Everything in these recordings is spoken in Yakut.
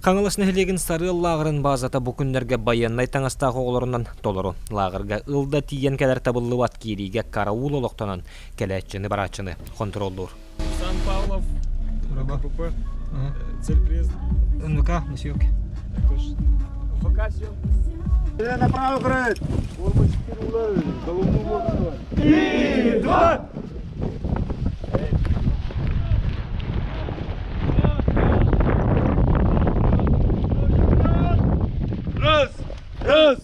Хаҥалас нэһилиэгин Сарыал лааҕырын баазата бу күннэргэ байыаннай таҥастаах оҕолорунан толору. Лааҕырга ыл да тиийэн кэлэр табыллыбат киириигэ караул олохтонон, кэлээччини-барааччыны хонтуруоллуур. Сан Павлов, КПП, цель приезда. НВК на съемке. ФК съемка. Направо край! Форма 4 удары, головную можно. И два! Раз, раз,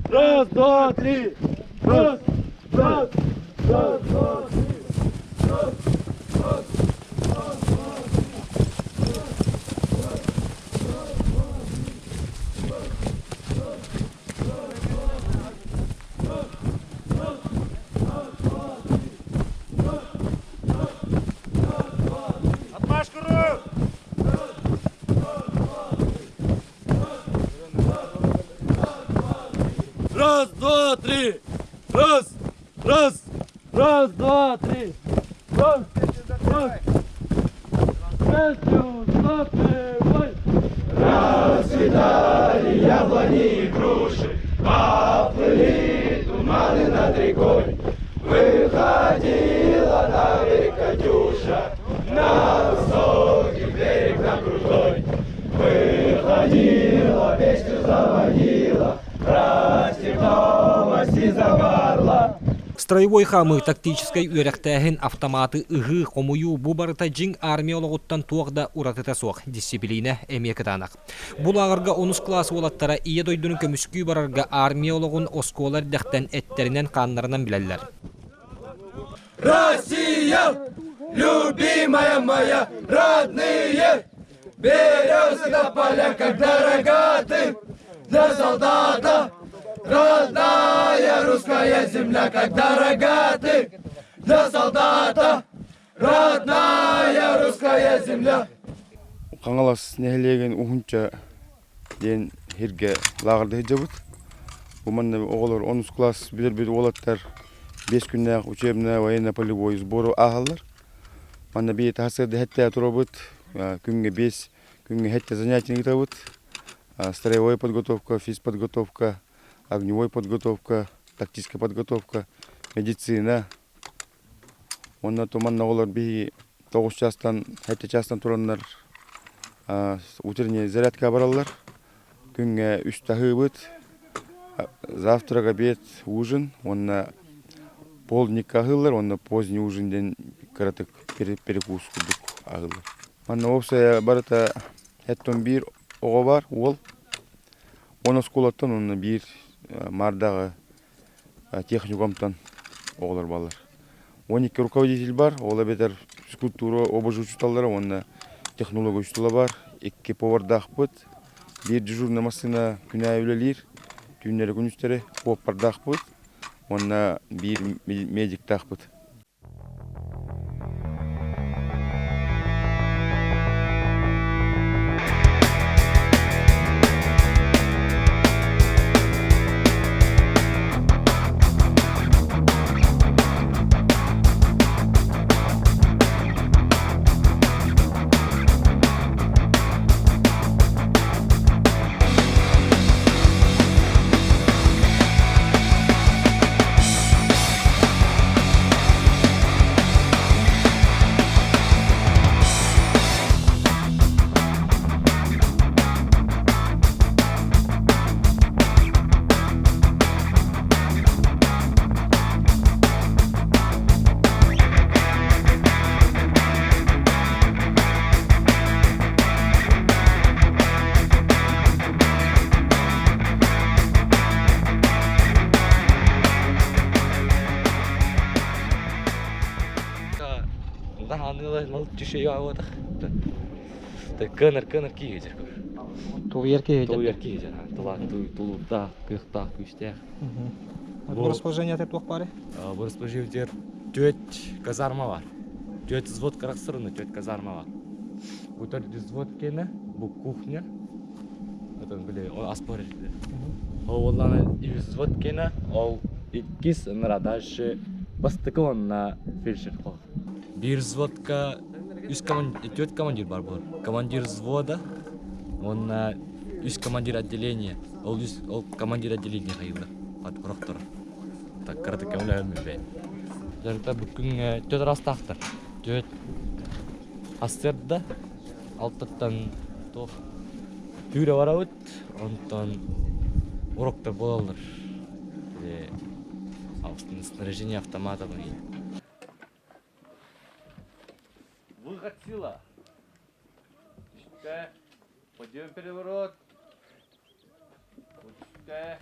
раз, два, три. Раз, раз, раз, два, три. Раз, раз, раз, два, три. Раз, раз, два, три. Раз, два, три. Раз, раз, раз, два, три. Раз, раз. Песню запевай. Расцветали яблони и груши, поплыли туманы над рекой. Выходила на берег Катюша, на высокий берег, на крутой. Выходила, песню заводила, про степного сизого Строевой хаамыы тактическай үөрэхтээһин, автоматы ыһыы, хомуйуу бу барыта дьиҥ армия олоҕуттан туох да уратыта суох, дьиссипилиинэ эмиэ кытаанах. Бу лааҕырга онус кылаас уолаттара Ийэ дойдуну көмүскүү барарга армия олоҕун оскуола эрдэхтэн эттэринэн-хааннарынан билэллэр. Россия, любимая моя, родные, березы на полях, как дорога ты для солдата. Родная русская земля, как дорога ты для солдата. Родная русская земля. Хаҥалас нэһилиэгин уһунча диэн сиргэ лааҕырда сылдьабыт. Бу манна оҕолор онус кылаас бүтэрбит уолаттар биэс күннээх учебно военно-полевой сбору ааһаллар. Манна биир сарсыарда сэттэ турабыт, күҥҥэ биэс, күҥҥэ сэттэ занятие ыытабыт. Строевая подготовка, физподготовка, огневой подготовка, тактическая подготовка, медицина. Уонна туманна оҕолор биһиги тоҕус чаастан, сэттэ чаастан тураннар утренняя зарядка бараллар. Күҥҥэ үс таһыыбыт, завтрак, обед, ужин уонна полдникка аһыыллар уонна поздний ужин диэн кыратык перекус курдук аһыыллар. Манна уопсайа барыта хэттон биир оҕо бар, уол. Он оскуолаттан уонна биир маардаҕы техникумтан оҕолор бааллар. 12 руководитель бар, ол эбэтэр физкультура ОБЖ учууталлара уонна технология учуутала бар. Икки повардаахпыт, биир дежурный массыына күн аайы үлэлиир, түүннэри күнүстэри куоппардаахпыт уонна биир медиктаахпыт. Кыныр кыныр киһи Тулуйар киһи Тулуйар киһи Тулуурдаах, кыахтаах, күүстээх. Бу расположение туох баары? Бу расположение түөрт казарма бар. Түөрт взвод карахсырына түөрт казарма бар. Бу төрт взвод кэнэ, бу кухня. Это били ас бар Ол уоллаана взвод кэнэ, ол иккис ынара дальше бастакы уонна фельдшер Биир взводка үс командир, түөрт командир бар буолар. Командир взвода, Уонна үс командир отделения. Ол үс ол командир отделения хайыылар. Хорохтор. Так кыратык көмөлөһөммүн бэйэм. Дьарыкта бу күҥҥэ түөрт араастаахтар. Түөрт сарсыарда алтаттан туох түүрэ барабыт, онтон уроктар буолаллар. Снаряжение автоматом. Выход сила. Үстэ. Подъем переворот. Үстэ.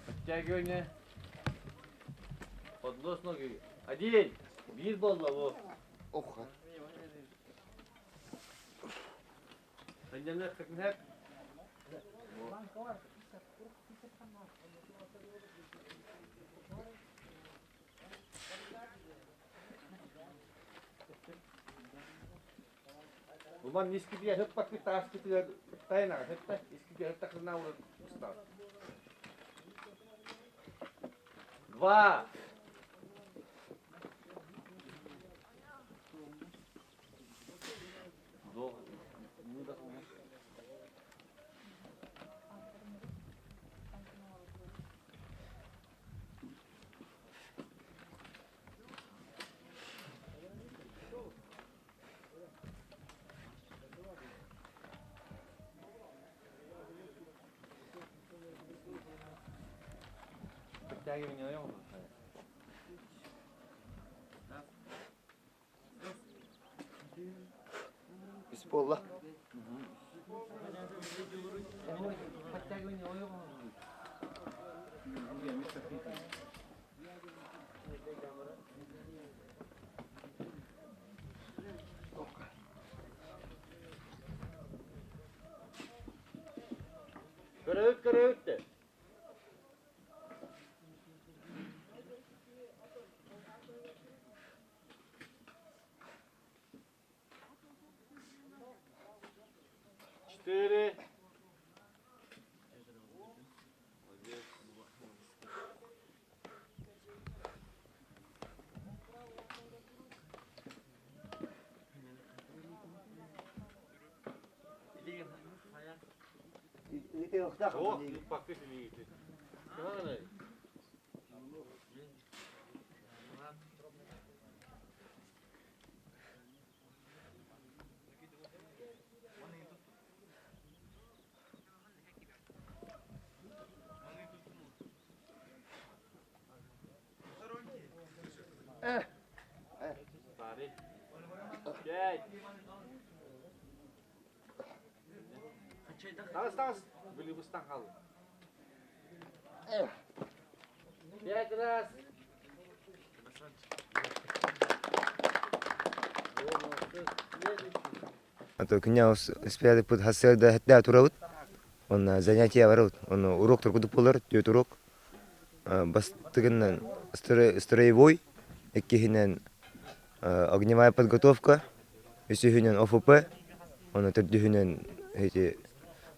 Подтягивание. Поднос ноги. Один. Биир буолла бу. Ох. Уман искитигэр сыппаккыт тааскытыгар тайнаҕа сытта искитигэр сыттаххытына урут устаҕыт. Два. Үс буолла. Көрөбүт көрөбүт де. Четыре. Пять. Тағыс, тағыс. Были быстан қалды. Пять раз. А то күннэ испэдикпит сарсыарда сэттэ турабыт. Онно занятие барабыт. Онно урок тургутук буолар, түөрт урок. Бастакынан строевой, иккиһинэн огневая подготовка, үсүһүнэн ОФП, онно төрдүһүнэн эти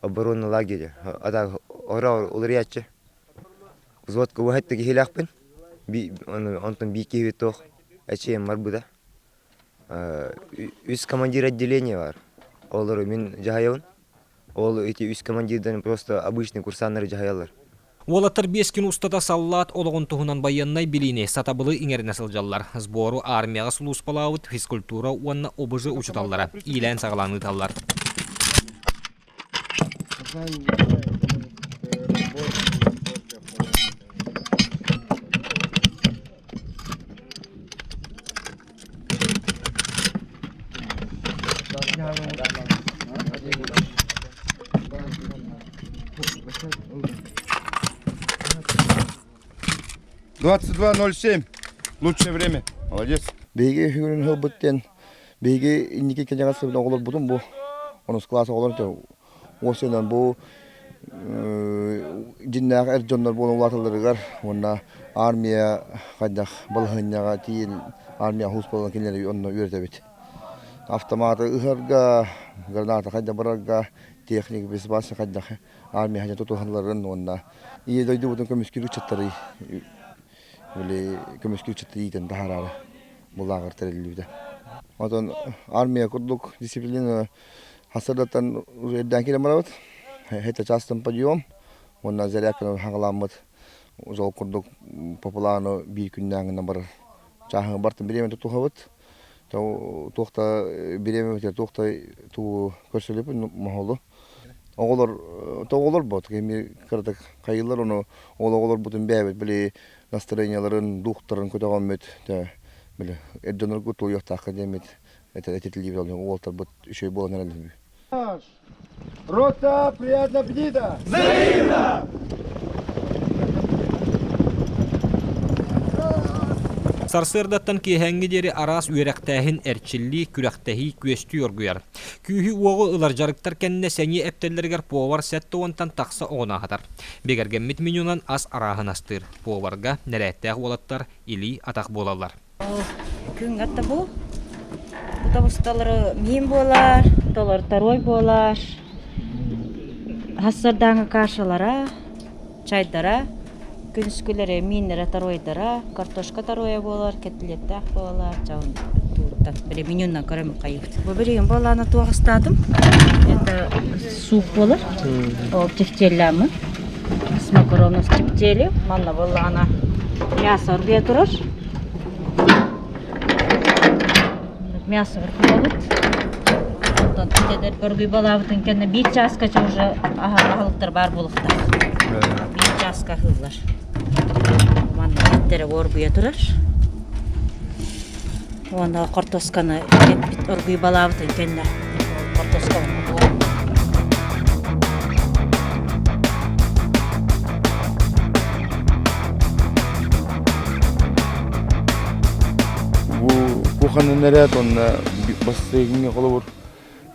оборонный лагерь. Ата ора уларыйааччы. Взводка уһатта киһилээхпин. Онтон биир киһи туох эчиэм барбыта. Үс командир отделения бар. Олору мин дьаһайабын. Ол эти үс командирдан просто обычный курсаннары дьаһайаллар. Уолаттар биэс күн устата саллаат олоҕун туһунан байыаннай билиини, сатабылы иҥэринэ сылдьаллар. Сбору армияҕа сулууспалаабыт физкультура уонна ОБЖ учууталлара иилээн-саҕалаан ыыталлар. 22.07. Лучшее время. Молодец. Биһиги үһүгүнүн ылбыт диэн биһиги инники кэнэҕэс оҕолорбутун бу онус кылаас оҕолорун уосуйунан бу дьиннээх эр дьоннор буолан улааталларыгар уонна армия хайдах балаһыанньаҕа тиийэн армия сулууспаларын кинилэри онно үөрэтэбит. Автоматы ыһарга, граната хайдах барарга, техника безопасности хайдах армия хайдах тутуһалларын уонна Ийэ дойдубутун көмүскүүр ыччаттары били көмүскүүр ыччаттары иитэн таһаараары бу лааҕыр тэриллибитэ. Онтон армия курдук дисциплина. Хасырдаттан эрдээн киирэн барабыт. Хэтэ чаастан подъем. Уонна зарядканы хаҥаламмыт. Ол курдук по плану биир күннээҥинэн барар. Чааһыҥа бартын бириэмэ тутуһабыт. Туох да бириэмэбитигэр туох да тугу көрсөлөпүн моһолу. Оҕолор оҕолор бот кими кыратык хайыылар ону ол оҕолорбутун бэйэбит били настроенияларын, духтарын көтөҕөммүт били эр дьоннорго туойуохтаахха диэммит этитиллибит ол уолтарбыт үчүгэй буолан эрэллэр. Рота, приятного аппетита! Взаимно! Сарсыардаттан киэһээҥҥи диэри араас үөрэхтээһин, эрчиллии, күрэхтэһии күөстүү оргуйар. Күүһү-уоҕу ылар дьарыктар кэннэ сэниэ эптэллэригэр повар 70-тан тахса оҕону аһатар. Бигэргэммит менюнан ас арааһын астыыр. Поварга нэрээттээх уолаттар илии-атах буолаллар. Күҥҥэ бу автобусталары миин буолар, толор второй буолар, хассардааҥы кашалара, чайдара, күнүскүлэри мииннэрэ торуойдара, картошка торуойа буолар, кэтилиэттээх буолар, чаун тууттан били менюнан көрөм хайыыбыт. Бу билигин буолаана туох астаатым? Это суп буолар. Ол тефтеллааммын. С макаронов тефтели. Манна буоллаҕына мясо оргуйа турар. Мясо оргуйабыт. Онтон итедер оргуйбалаабытын кэннэ биир чааска уже аһылыктар баар буолуохтаах. Биир чааска аһыыллар. Манна эттэрэ оргуйа турар. Уонна хортуосканы эппит оргуйбалаабытын кэннэ хортуоска Бу кухонный наряд уонна бастыҥ холобур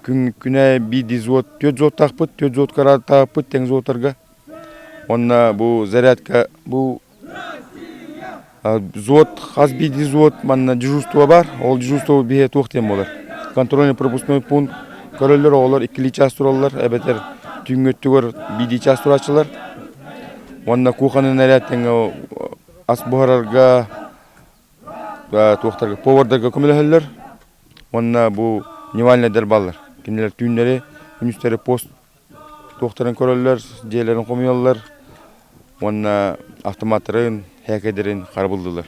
күн күнэ биир взвод түөрт взводтаахпыт, түөрт взвод карааттаахпыт тэҥ взводтарга. Уонна бу зарядка бу Взвод, хас биирдии взвод манна дежурство бар. Ол дежурство биһиэ туох диэн буолар. Контрольно-пропускной пункт көрөллөр, оҕолор иккилии чаас тураллар, эбэтэр түүҥҥү өттүгэр биирдии чаас турааччылар. Уонна кухонный наряд тэҥҥэ ас буһарарга, туохтарга, повардарга көмөлөһөллөр. Уонна бу дневальнайдар бааллар. Кинилэр түүннэри, күнүстэри пост туохтарын көрөллөр, дьиэлэрин хомуйаллар уонна автоматтарын, хээкэйдэрин харабыллыыллар.